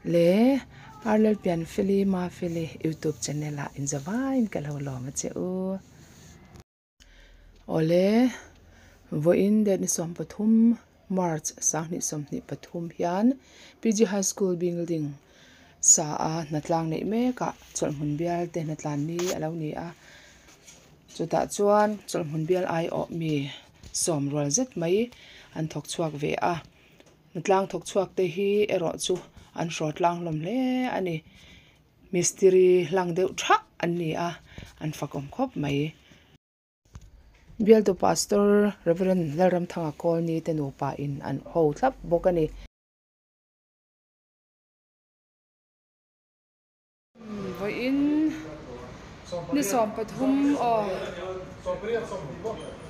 Le Arlel Pianfeli Mafeli YouTube channel ah inzavaiin ka lo lawm a che u. Awle vawiin date ni 13 March 2023 hian PG High School building sa a hnatlang neih mek ah chawlhhmun bial te hnatlan ni a lo ni a. Chutah chuan chawlhhmun bial aiawh mi sawm rual zet mai an thawk chhuak ve a. Hnatlang thawk chhuak te hi erawh chu an hraw tlang hlawm hle a ni. Mistiri hlang deuh thah an ni a, an fakawm khawp mai. Bialtu Pastor Rev. Lalramthanga Kawlni te nupa in an ho thlap bawk a ni. Vawiin ni 13 aw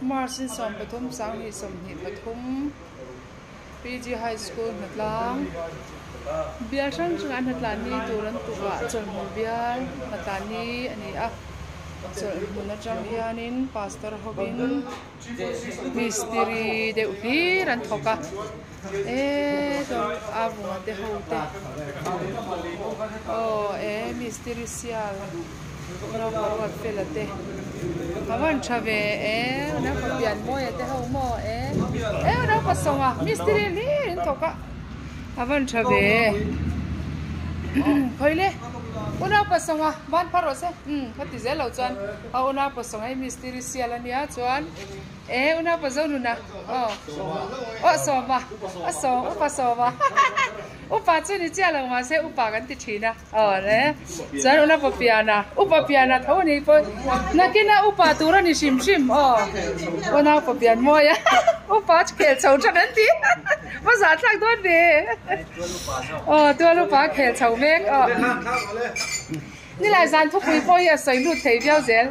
March ni 13 2023 PG High School hnatlang bial hrang hrang an hnatlan ni tur an tuk ah chawlhhmun bial hnatlan ni a ni a chawlhhmun atang hianin pastor hovin mistiri deuh hlir an thawk a. Eee chuan a vunga te ho te aw e mistiri sial ruat fela te a van tha ve e naupang pian mawia te ho maw e e naupang sawnga mistiri hlir in thawk a a van tha ve khawi le unaupa sawnga van phar rawh se umm ka ti zel lo chuan a unaupa sawnga hi mistiri sial ania chuan. E unaupa zo nuna aw aw sawma a sawm upa sawma upa chu ni chiah lo mahse upa kan ti thin a aw le chuan unaupa piana upa piana tho a ni pawh nakina upa tur a ni hrim hrim aw unaupa pian mawi a upa chu khel chho than an ti va zah thlak dawn ve aw tual upa khel chho mek aw. Nilai zan thupui pawh hi a sawi lut thei viau zel.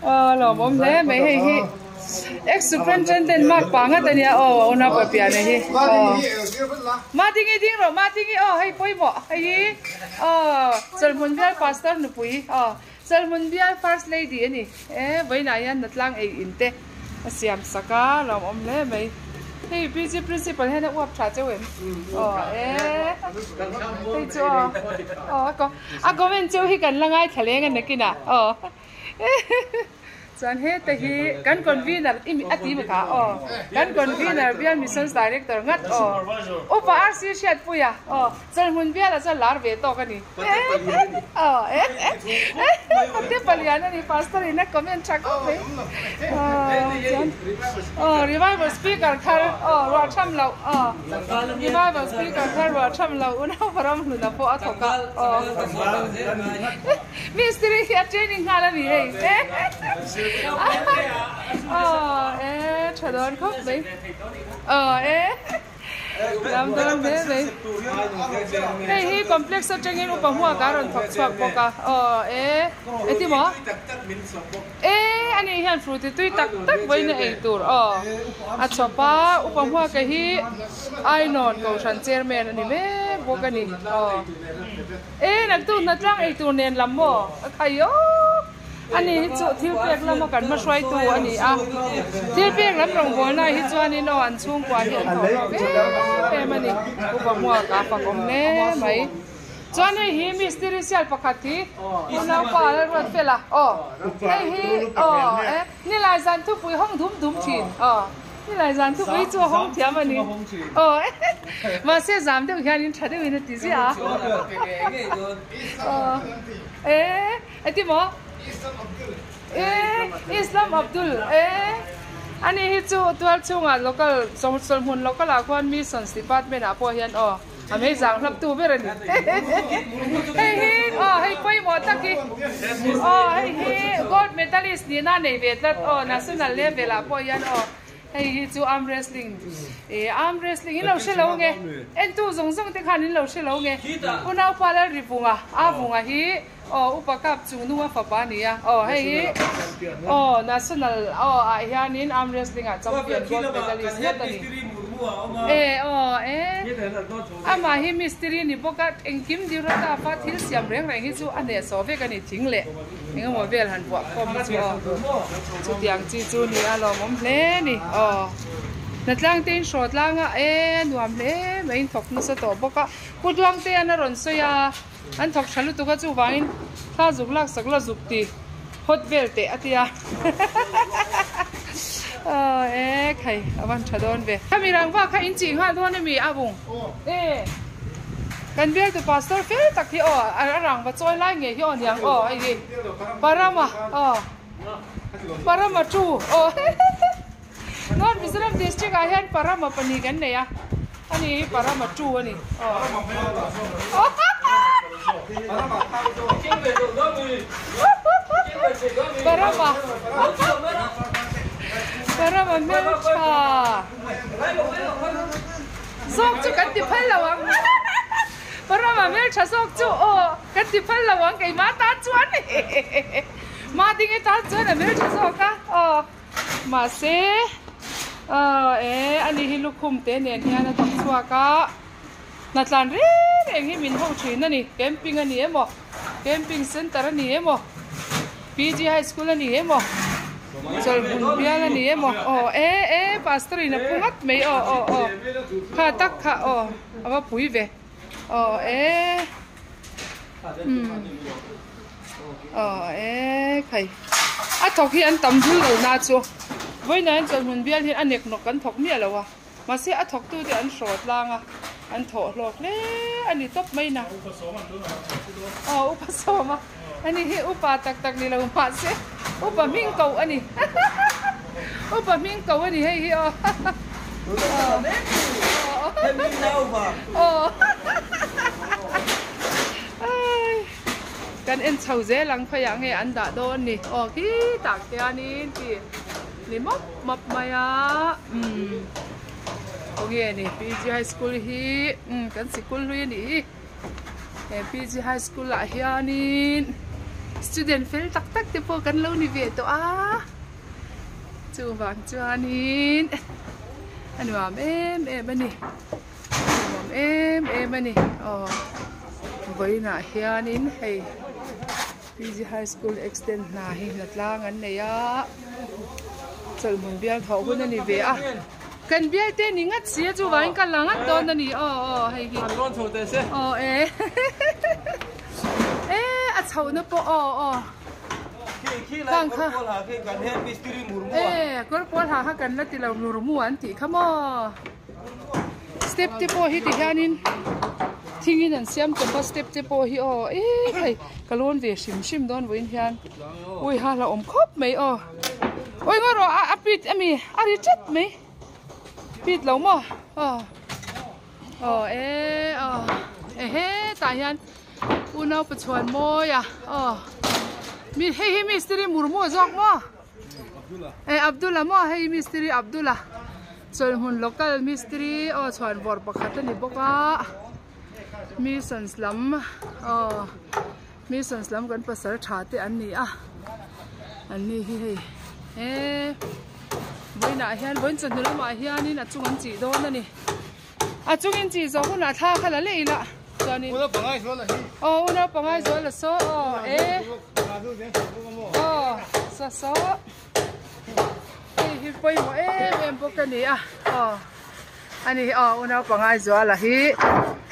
Aw lawmawm hle mai hei hi ex superintendent mark pa ngat ania aw a unau pa pian a hi aw ma tingi ding rawh ma tingi aw hei pawimawh hei hi aw chawlhmun bial pastor nupui aw chawlhmun bial first lady ani e vawiinah hian hnatlang ei in te A siam sak a, lawmawm hle mai. Hei PG Principal hian a uap tha cheu em? Aw e, hei chu aw, aw a comment cheu hi kan la ngaithla leng a nakinah aw. Chuan heta hi kan convener i a ti mi kha aw, kan convener bial missions director ngat aw, Upa RC Hriatpuia aw. Chawlhmun bialah chuan lar ve tawk a ni. Pate palian a ni pastor in a comment tha khawp mai. Chuan aw revival speaker thar aw ruah tham loh aw revival speaker thar ruah tham loh unau param hluna pawh a thawk a aw mistiri hi a training nghal a ni hei aw e tha dawn khawp mai aw e. Lam dawn hle mai. Hei hi complex atangin upa hmuak a rawn thawk chhuak bawk a. Aw e engti maw? E ani hian fruity tui tak tak vawiin a ei tur aw a chhawp a. Upa hmuaka hi Ainawn Kohhran chairman a ni mek bawk a ni. Aw e naktuk hnatlang ei tur nen lam maw? A khai awk. Ani hi chu thil pek lama kan hma hruaitu a ni a, thil pek lam rawngbawlna hi chuanin aw an chhungkua hi an thawh hlawk em em a ni, upa hmuak a fak awm hle mai. Chuan hei hi mistiri sial pakhat hi unaupa Lalruatfela aw hei hi aw e nilai zan thupui hawng dum dum thin aw nilai zan thupui chu a hawng thiam a ni aw mahse zam deuh hianin tha deuhin a ti ziah a aw e. Eti maw? Eh, Islam Abdul eh. Ani hi chu tual chhungah local sawlhmun local ah khuan missions department ah pawh hian aw a mei zang hlap tu ber a ni. Hei hi aw hei pawimawh tak hi aw hei hi gold medalist nihna nei ve tlat aw national level ah pawh hian aw hei hi chu arm wrestling eh arm wrestling in lo hre lo nge entu zawng zawng te khan in lo hre lo nge unaupa Lalrivunga a vunga hi Aw upa kap chung nunga fapa a ni a, aw hei hi aw national aw ah hianin arm wrestling ah champion gold medalist ngat a ni. E aw e amah hi mistiri ni bawk a, engkim Dirota fa thil siam reng reng hi chu a hnehsawh vek a ni thing leh engemaw vel han buah khawm hi chu aw chutiang chi chu ni a lawmawm hle a ni aw. Hnatlang te in hrawt lang a e a nuam hle mai in thawk nasa tawh bawk a Pu Tluangte an a rawn sawi a an thawk tha lutuk a chuvangin thla zuk lak sak la zuk ti hawt vel teh a tia aw e khai a van tha dawn ve. Khami rangva kha in chih nghal dawn ami a vung e kan bialtu pastor fel tak hi aw a rangva chawi lai ngei hi aw niang aw hei hi parama aw parama tu aw. North Mizoram District ah hian Parama pahnih kan nei a, ani hi Parama two a ni. Parama Parama hmeltha zawk chu kan ti phal lo ang Parama hmeltha zawk chu aw kan ti phal lo ang keimah tan chuan Madingi tan chuan a hmeltha zawk a aw. Mahse aw e ani hi lukhum te nen hian a thawk chhuak a, hnatlan reng reng hi min ho thin a ni, camping a ni emaw, camping center a ni emaw, PG high school a ni emaw, chawlhmun bial a ni emaw aw e e pastor in a pu ngat mai aw aw aw kha tak kha aw a va pui ve aw e umm. Aw e khai a thawk hi an tam dul lo na chu vawiin ah hian chawlhmun bial hian a nek nawk an thawk miah lo a mahse a thawk tu te an hrawt tlang a an thawh hlawk hle a ni tawp mai na aw upa sawm a ani hi upa tak tak ni lo mahse upa hming koh a ni upa hming koh a ni hei hi aw aw aw. Kan en chho zel ang pheiah nge an dah dawn ni aw khi tak hianin ti ni mawp mawp mai a umm khawnge ni PG high school hi umm kan sikul hlui a nih hi he PG high school ah hianin student fel tak tak te pawh kan lo ni ve tawh a chuvang chuanin a nuam em em a ni. Nuam em em a ni aw vawiinah hianin hei PG high school extend hna hi hna tlang an nei a chawlhmun bial thawh hun a ni ve a kan bial te ni ngat si a chuvangin ka la ngat dawn a ni aw aw hei hi aw e e a chhohna pawh aw aw khang kha e kawr pawl ha kha kan la ti lo murmu an tih kha maw. Step te pawh hi ti hianin thingin an siam tawp a step te pawh hi aw eh hei ka lawn ve hrim hrim dawn vawiin hian ui ha la awm khawp mai aw ui ngaw rawh a pit ami a ri chat mai pit lo maw aw aw eh aw ehe tah hian unau pachuan mawi a aw mi hei hi mistiri murmu zawk maw eh Abdul-a maw hei mistiri Abdul-a. Chawlhmun local mistiri aw chhuan vawr pakhat a ni bawk a missions lam aw missions lam kan pasal tha te an ni a an ni hi hei he vawiinah hian vawiin chawhnu lamah hianin a chung an chih dawn a ni a chungin chih zawh hunah thla kha la leh ila chuanin aw u naupang Aizawl a saw aw e aw sa saw. Hei hi pawimawh em em bawk a ni a aw a ni aw u naupang Aizuala hi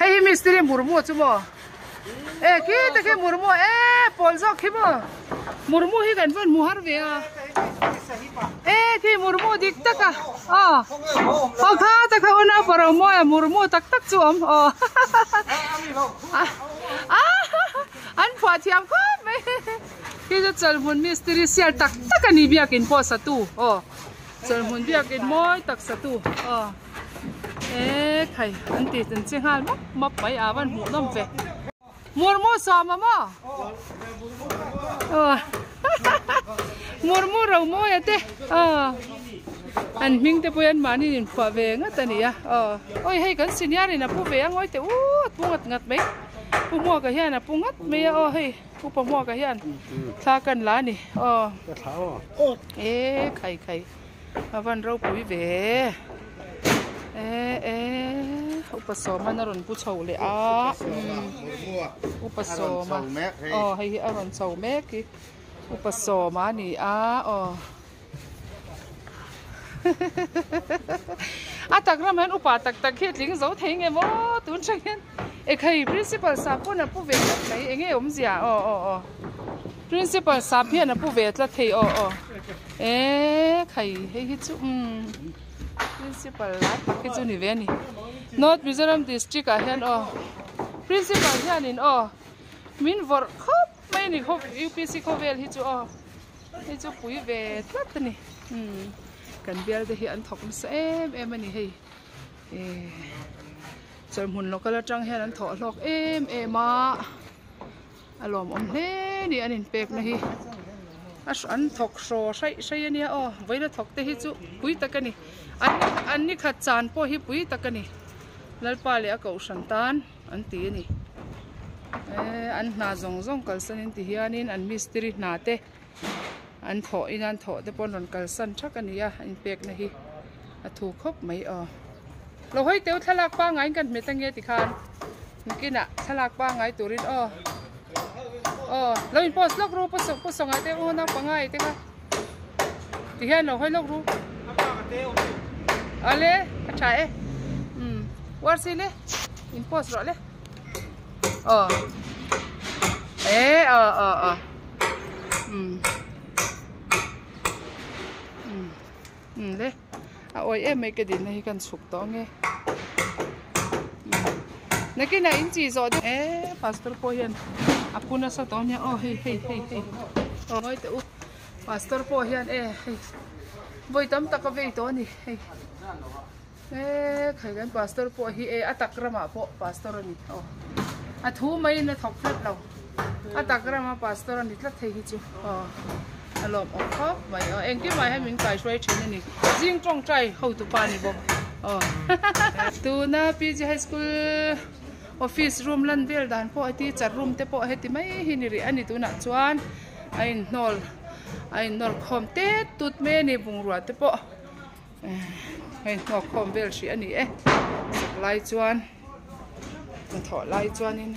hei hi mistiri murmu chu maw e khi te khi murmu e pawl zawk khi maw murmu hi kan vawn hmu har ve a e khi murmu dik tak a aw aw kha te kha u naupang Romawia murmu tak tak chu awm aw an phuah thiam khawp mai. Khi chu chawlhmun mistiri sial tak tak a ni biakin pawh satu aw chawlhmun biakin mawi tak satu aw e khai an ti an che nghal map map mai a van hmuh nawm ve murmu sawm a maw aw murmu ro mawi a te aw an hming te pawh hian mahni in phuah ve ngat a ni a aw awi hei kan senior in a pu ve a ngawi teh u a pu ngat ngat mai pu hmuaka hian a pu ngat mai a aw hei. Upa Hmuaka hian thla kan la a ni aw e khai khai a van ropui ve e e upa sawman a rawn pu chho leh a upa sawma aw hei hi a rawn chho mek hi upa sawma a ni a aw. A tak ram hian upa tak tak hi a tling zo thei nge maw tun tang hian ekhai principal sap pawn a pu ve tlat mai enge awmzia aw aw aw principal sap hian a pu ve tlat thei aw aw ekhai hei hi chu umm principal lai tak hi chu ni ve a ni North Mizoram district ah hian aw principal hianin aw min vawrh khawp mai a ni UPC khawvel hi chu aw. Hei chu pui ve tlat a ni umm kan bial te hi an thawk nasa em em a ni hei eh chawlhmun local atang hian an thawh hlawk em em a a lawmawm hle a ni an inpek na hi a an thawk hraw hraih hraih a nia aw vawiin a thawk te hi chu pui tak a ni an an ni khat chan pawh hi pui tak a ni Lalpa leh a kohhran tan. an ti a ni eh an hna zawng zawng kalsan in ti hianin an mistiri hna te an thawh in an thawh te pawh an rawn kalsan thak a ni a an inpek na hi a thu khawp mai aw lo hawi teu thlalak pangai in kan hmet ange tikhan nakinah thlalak pangai turin aw aw lo in post lawk ru pu sawngah te u naupanga te kha tihian lo hawi lawk ru awle a tha e umm uar si le. In post rawh le. Aw. Eh aw aw aw. Um. Um. Um le. A awi em mai ka din na hi kan chhuk tawh nge. Nakin a in chi zawh deuh. Eh pastor pawh hian a pu nasa tawh nia aw hei hei hei hei. Aw ngawi teh u. Pastor pawh hian eh hei vawi tam tak a vei tawh a ni hei. Eee khai kan pastor pawh hi e a tak ramah pawh pastor a ni aw a thu maiin a thawk tlat lo a tak rama pastor a ni tlat thei hi chu aw a lawm awm khawp mai aw engkim ah hian min kaihruai thin a ni zing tawngtai hotu pa a ni bawk aw tuna PG high school office room lan vel dan pawh heti char room te pawh heti mai hi ni rih a ni tunah chuan a inhnawl a innawr khawm tet tut mai a ni bungrua te pawh. Hei hnawk khawm vel hrih a ni e sak lai chuan hnathawh lai chuanin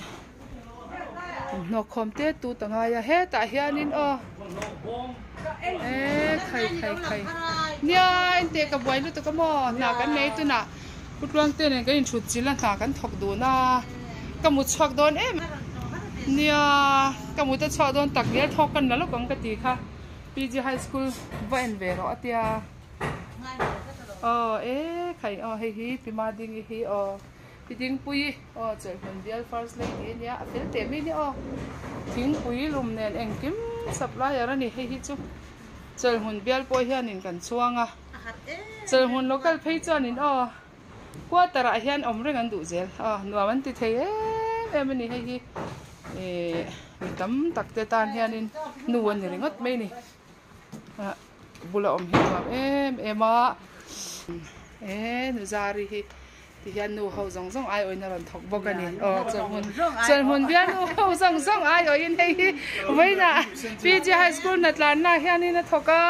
hnawk khawm te tut a ngai a hetah hianin aw e khai khai khai nia engteh ka buai lutuk a maw hna kan nei tunah pu tluangte nen kan inthut chilh a hna kan thawk dun a ka mut chhuak dawn em nia ka mut a chhuak dawn tak ngial thawk ka na lawk ang ka ti kha. PG High School va en ve rawh a tia. Aw e khai aw hei hi Pi Madingi hi aw Pi Dingpuii aw Chawlhhmun bial First Lady a nia a fel teh mai nia aw thingpui lum nen engkim supplier a ni hei hi chu Chawlhhmun bial pawh hianin kan chhuang a Chawlhhmun local phei chuanin aw Quarter ah hian awm reng an duh zel aw nuam an ti thei em em a ni hei hi ihh mi tam tak te tan hianin nu a ni ringawt mai a ni ah bula awm hi nuam em em a eh nu zari hi ti hian nu ho zawng zawng ai awin a rawn thawk bawk a ni aw chawlhmun chawlhmun bial nu ho zawng zawng ai awin hei hi vawiinah PG high school hnatlanna hianin a thawk a.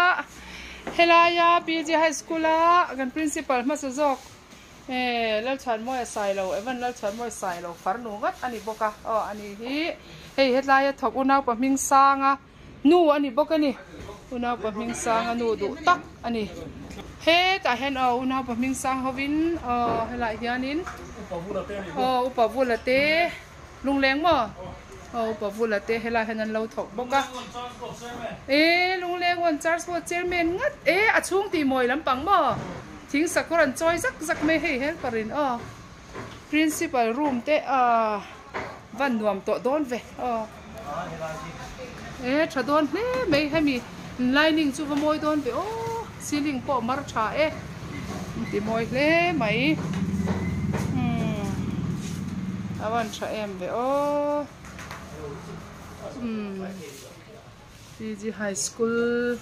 Helaia PG High School a kan Principal hmasa zawk eh Lalchhuanmawia Sailo, Evan Lalchhuanmawia Sailo farnu ngat a ni bawk a, aw a ni hi hei hetlai a thawk unaupa hming sanga nu a ni bawk a ni, unaupa hming sanga nu duh tak a ni. Hetah hian aw unaupa hming sang hovin aw helaiah hianin aw upa vula te. Lungleng maw? Aw upa vula te helai hian an lo thawk bawk a. E Lungleng one charge pawh chairman ngat e a chhung tih mawi lampang maw? Thing sakawr an chawi zak zak mai hei helper in aw. Principal room te ah van nuam tawh dawn ve aw. E tha dawn hle mai hemi lining chu va mawi dawn ve aw ceiling pawh mar tha e ti mawi hle mai umm a van tha em ve aw umm PG high school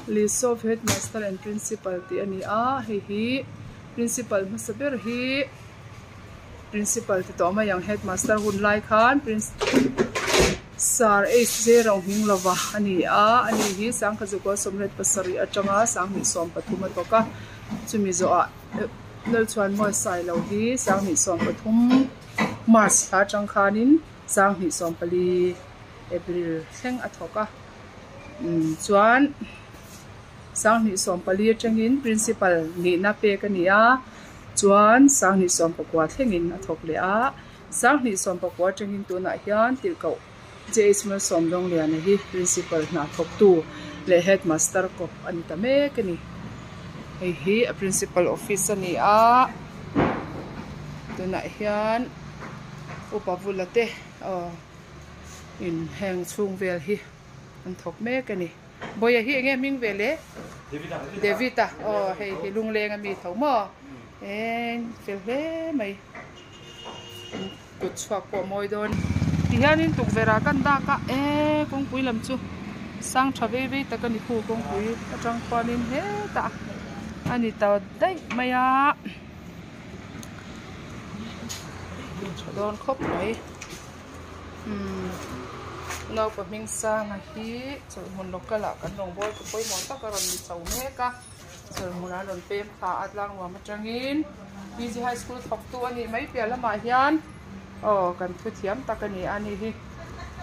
Lisov headmaster and principal tih a ni a hei hi principal hmasa ber hi. Principal ti tawh mai ang headmaster hun lai khan Sir H J Rohming lova a ni a, ani hi Sangkhazukaw 77 atanga 2013 a tawk a, chumi zawhah Lalchhuanmawi Sailo hi 2013 March thla atang khanin 2014 April thleng a thawk a, chuan. 2024 atangin Principal nihna pek a ni a, chuan 2019 thlengin a thawk leh a, 2019 atangin tunah hian tirhkoh JH Malsawmdawngliana hi Principal hna thawktu leh Headmaster kawp a ni ta mek a ni. Hei hi a Principal Office a ni a, tunah hian upa vula te aw in heng chhung vel hi an thawk mek a ni. Bawia hi enge hming ve le? David a aw hei hi lungleng ami tho maw? Eng fel hle mai. Kut chhuak pawh a mawi dawn. Ti hianin tukverh ah kan dak a eee kawngpui lam chu sang tha vei vei tak a ni khu kawngpui atang khuanin hetah a ni ta daih mai a tha dawn khawp mai umm naupa hming sanga hi chawlhhmun local ah kan rawngbâwl chu pawimawh tak a rawn ni chho mek a. Chawlhmun an rawn pem thla a tlangnuam atangin PG High School thawktu a nih mai piah lamah hian aw kan thu thiam tak a ni a ni hi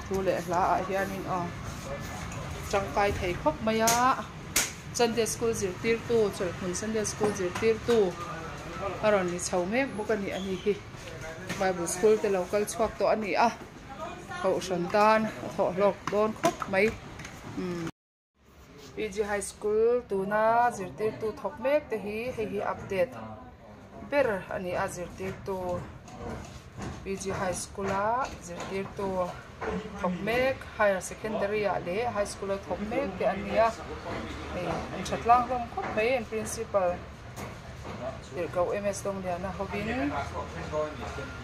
thu leh hla ah hianin aw tangkai thei khawp mai a Sunday School zirtirtu chawlhmun Sunday School zirtirtu a rawn ni chho mek bawk a ni a ni hi Bible School te lo kal chhuak tawh a ni a kohhran tan a thawh hlawk dawn khawp mai umm. PG High School tuna zirtirtu thawk mek te hi hei hi update ber a ni a zirtirtu PG High School a zirtirtu thawk mek higher secondary ah leh high school a thawk mek te an ni a hei an tha tlang hlawm khawp mai an principal tirhkoh M S Dawngliana hovin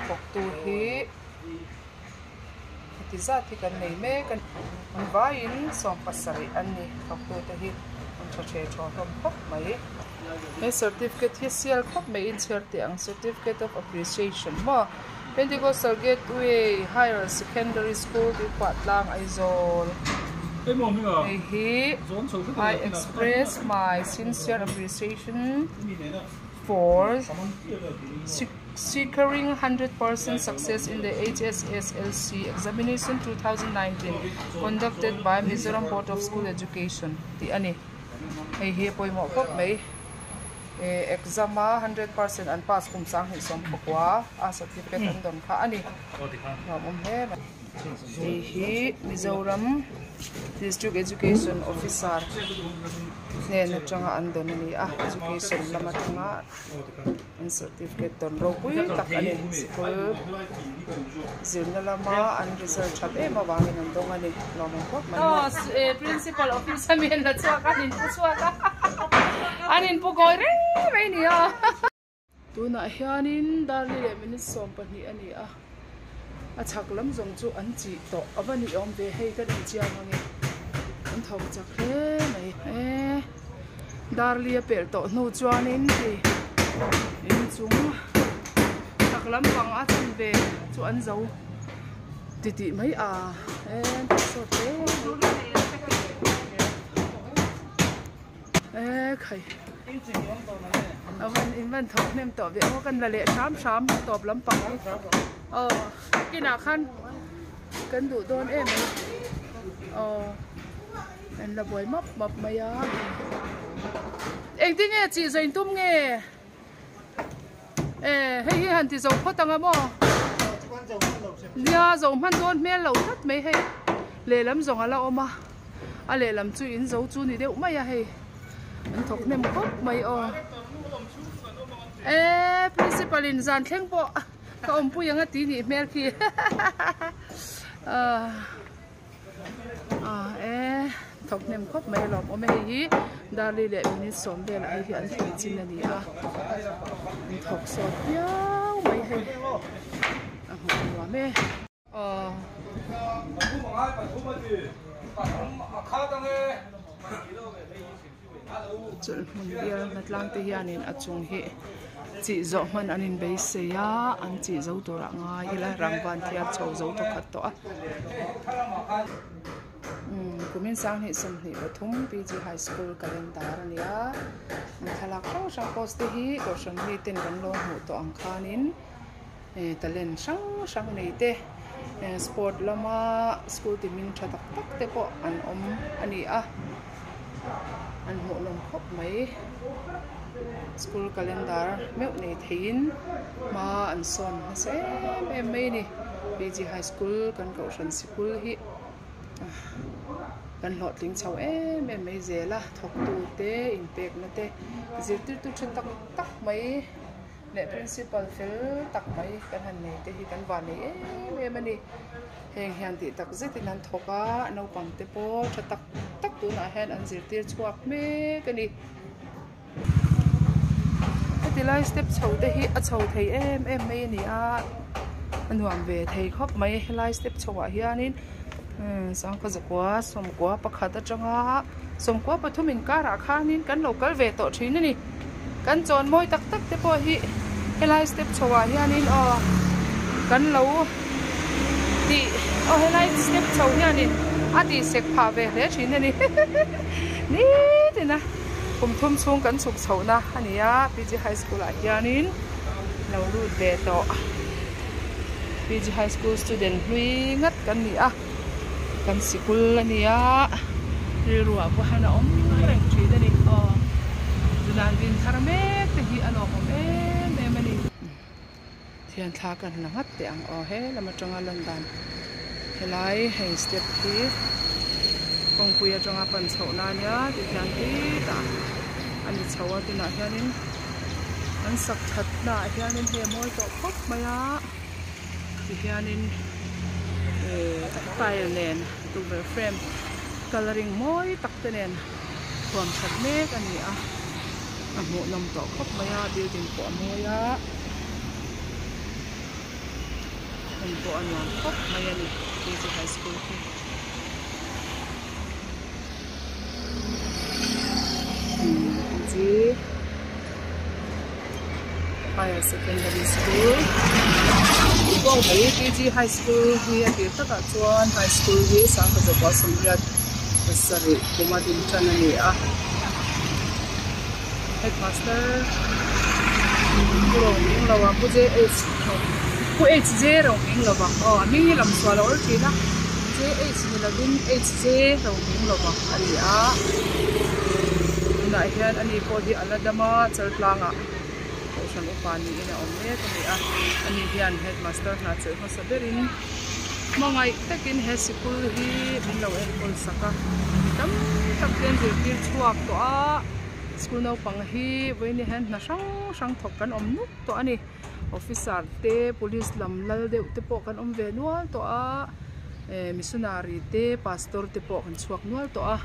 thawktu hi. Heti zat hi kan nei mek a ni. An vaiin 70 an ni. Thawktute hi an tha the thaw hlawm khawp mai. He certificate hi sial khawp mai in chhiar teh ang Certificate of Appreciation maw Pentecostal Gateway Higher Secondary School Tuikhuahtlang Aizawl Hei hi I express my sincere appreciation for Securing 100% success in the HSSLC examination 2019 conducted by Mizoram Board of School Education tih a ni. Hei hi a pawimawh khawp mai. Eh exam a 100% an pass kum 2019 a certificate an dawn kha a ni. Nuam awm hle mai. Hei hi Mizoram District Education Officer hnen atanga an dawn a ni a, Education lam atanga. An certificate tawn ropui tak a ni. Sikul zirna lama an result that em avangin an dawng a ni. Lawmawm khawp mai maw. Principal office a mi an la chhuak a, an inpu chhuak a, an inpu kawi reng mai a ni a. Tunah hianin Darli leh minute 12 a ni a, a chhak lam zawng chu an chih tawh a va ni awm ve hei ka rinchiang ange an thawk chak hle mai e. Darli a pelh tawh hnu chuanin hei inchung chak lampang a chan ve chu an zo titih mai a e an tih sawt hle e khai a van in van thawk hnem tawh ve aw kan la leh hram hram tawp lampang hi aw kinah khan kan duh dawn em mai aw. An la buai map map mai a. Engtin nge chih zain tum nge? E hei hi han ti zo phawt anga maw? Nia zo hman dawn hmel lo tlat mai hei. Lehlam zawng a la awm a. A lehlam chu in zo chu ni deuh mai a hei. An thawk hnem khawp mai aw. E principal in zan thleng pawh ka awmpui anga ti nih hmel khi. Ah e thawk hnem khawp mai alawm awm e hei hi darli leh minute sawm velah hei hi an thlui chin a ni a an thawk sawt viau mai hei a hmuh nuam e aw. Chawlhhmun bial hnatlang te hianin a chung hi chih zawh hman an inbeisei a an chih zo tur ah ngai ila rangvan thial chho zo thawkhat tawh a umm kumin 2023 PG High School calendar a ni a an thlalak hrang hrang post te hi kohhran mi ten kan lo hmuh tawh ang khanin eh talent hrang hrang nei te eh sport lama school ti hming tha tak tak te pawh an awm a ni a. An hmuhnawm khawp mai. School calendar meuh nei theiin hma an sawn nasa em em mai a ni. PG High School kan kohhran sikul hi kan hlawhtling chho em em mai zel a, thawktu te inpekna te zirtirtu tha tak tak mai leh principal fel tak mai kan han nei te hi kan van nei em em a ni. Heng hian tih tak zetin an thawk a, naupang te pawh tha tak tak tunah hian an zirtir chhuak mek a ni. Heti lai step chho te hi a chho thei em em mai a ni a, a nuam ve thei khawp mai helai step chho ah hianin sangkhaw zakua sawmkua pakhat atanga sawmkua pathum inkarah khanin kan lo kal ve tawh thin a ni kan chawn mawi tak tak te pawh hi helai step chho ah hianin aw kan lo tih aw helai step chho hianin a tih sek phah ve hle thin a ni nitin a. Kum thum chhung kan chhuk chhohna a ni a, PG High School ah hianin lo lut ve tawh. PG High School student hlui ngat kan ni a, kan sikul a ni a, rilru ah pawh hian a awm reng thin a ni. Aw, tunah din thar mek te hi a lawmawm em em a ni. Thian thla kan la ngat teh ang aw he lam atanga lan dan helai hei step hi kawngpui atanga pan chhoh na ania tikhian titah a ni chho a tunah hianin an sak that na ah hianin hei a mawi tawh khawp mai a tihianin eh tile nen tukverh frame colouring mawi tak te nen thuam that mek a ni a. A hmuhnawm tawh khawp mai a building pawh a mawi a hmun pawh a nuam khawp mai a ni P G high school hi. P G higher secondary school P G high school hi a tir takah chuan high school hi sangkhaw zawkah pasarih kuma din tan a ni a headmaster pu ro hming lo a pu J H pu H J ro hming lo vang aw a hming hi lam sual a awr thin a J H ni lovin H J ro hming lo vang a ni a tunah hian ani pawh hi a la dam a chaltlangah kohhran upa niin a awm mek a ni a ani hian headmaster hna chelh hmasa berin. Hmangaih takin he sikul hi min lo enkawl sak a, mi tam tak te an zirtir chhuak tawh a, school naupang hi vawiin hian hna hrang hrang thawk kan awm nuk tawh a ni, officer te police lam lal deuh te pawh kan awm ve nual tawh a, eh missionary te pastor te pawh kan chhuak nual tawh a,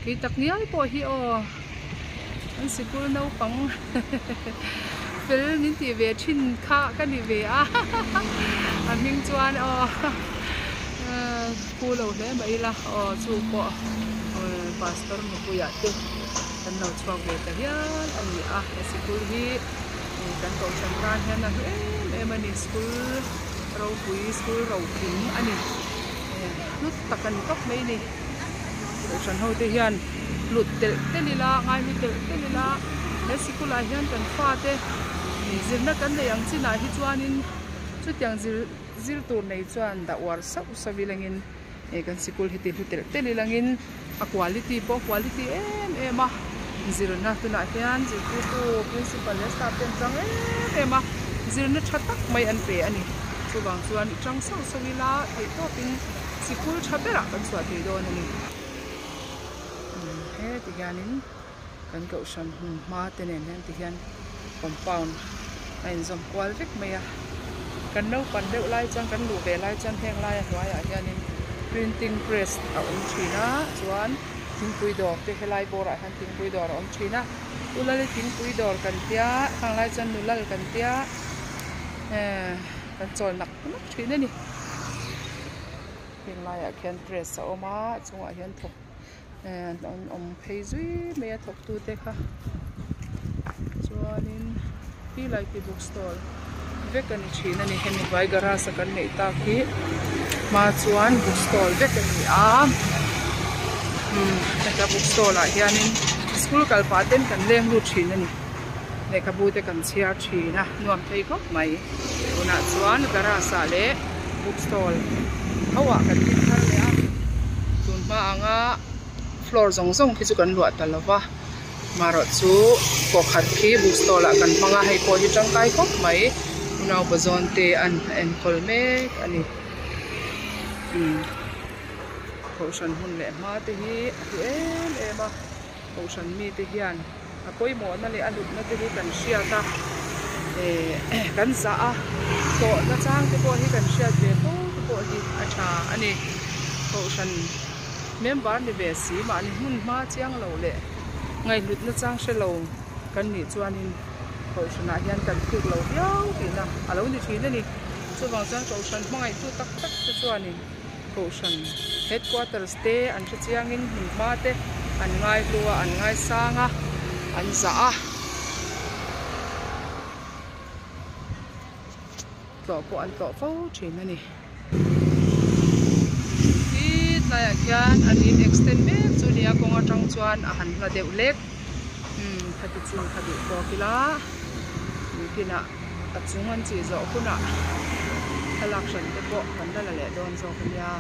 kei tak ngial pawh hi aw an sikul naupang fel min tih ve thin kha ka ni ve a a hming chuan aw pu lo hle mah ila aw chu pawh pastor nupuiah te kan lo chhuak ve ta hial a ni a he sikul hi kan kohhran tan hian a hlu em em a ni school ropui school rohing a ni hlu tak a ni tawp mai a ni. Kohhran ho te hian hlut telh telh ila ngaihlu telh telh ila he sikul ah hian kan fate zirna kan neih ang chinah hi chuanin chutiang zir zir tur nei chuan dah uar sauh sauh ilangin eh kan sikul hi ti hlu telh telh ilangin a quality pawh quality em em a zirna tunah hian zirtirtu principal leh staff te an tang em em a zirna tha tak mai an pe a ni chuvang chuan i tang sauh sauh ila theihtawpin. Sikul tha berah kan chhuah thei dawn a ni. Heti hianin kan kohhran hmun hma te nen hian ti hian compound a inzawm kual vek mai a. Kan naupang deuh lai chuan kan luh ve lai chuan heng laia hnuaiah hianin printing press a awm thin a chuan thingpui dawr te helai bawrah hian thingpui dawr a awm thin a. Ulali thingpui dawr kan tia khang lai chuan nulal kan tia eh kan chawl nak nak thin a ni. Heng laiah khian press a awm a a chungah hian thawk eh an awm phei zui mai a thawk tute kha chuanin ti lai khi book stall vek a ni thin a ni hemi hnuai garage a kan neih tak hi hma chuan book stall vek a ni a umm heta book stall ah hianin school kal pah ten kan leng lut thin a ni. Lehkhabu te kan chhiar thin a nuam thei khawp mai. Tunah chuan garage ah leh book stall ho ah kan ding thar leh a tun hma anga. Floor zawng zawng khi chu kan luah ta lo va marawh chu kaw khat khi book stall ah kan hmang a hei pawh hi tangkai khawp mai unaupa zawn te an enkawl mek a ni umm kohhran hun leh hma te hi a hlu em em a kohhran mite hian a pawimawhna leh a hlutna te hi kan hriat a eh kan zah a tawhna chang te pawh hi kan hriat ve fo te pawh hi a tha a ni kohhran member ni ve si mahni hmun hma chiang lo leh ngaihhlutna chang hre lo kan nih chuanin kohhranah hian kan thuk lo viau tihna a lo ni thin a ni chuvang chuan kohhran hmangaihtu tak tak te chuanin. Kohhran headquarters te an hre chiangin hmun hma te an ngai hlu a, an ngai sang a, an zah a. Tlawh pawh an tlawh fo thin a ni. Khi tlaiah khian an in extend mek chu nia kawng atang chuan a han hla deuh lek. Umm khati chin kha duh tawk ila nikinah a chung an chih zawh hunah thlalak hran te pawh kan la la leh dawn zawk ania.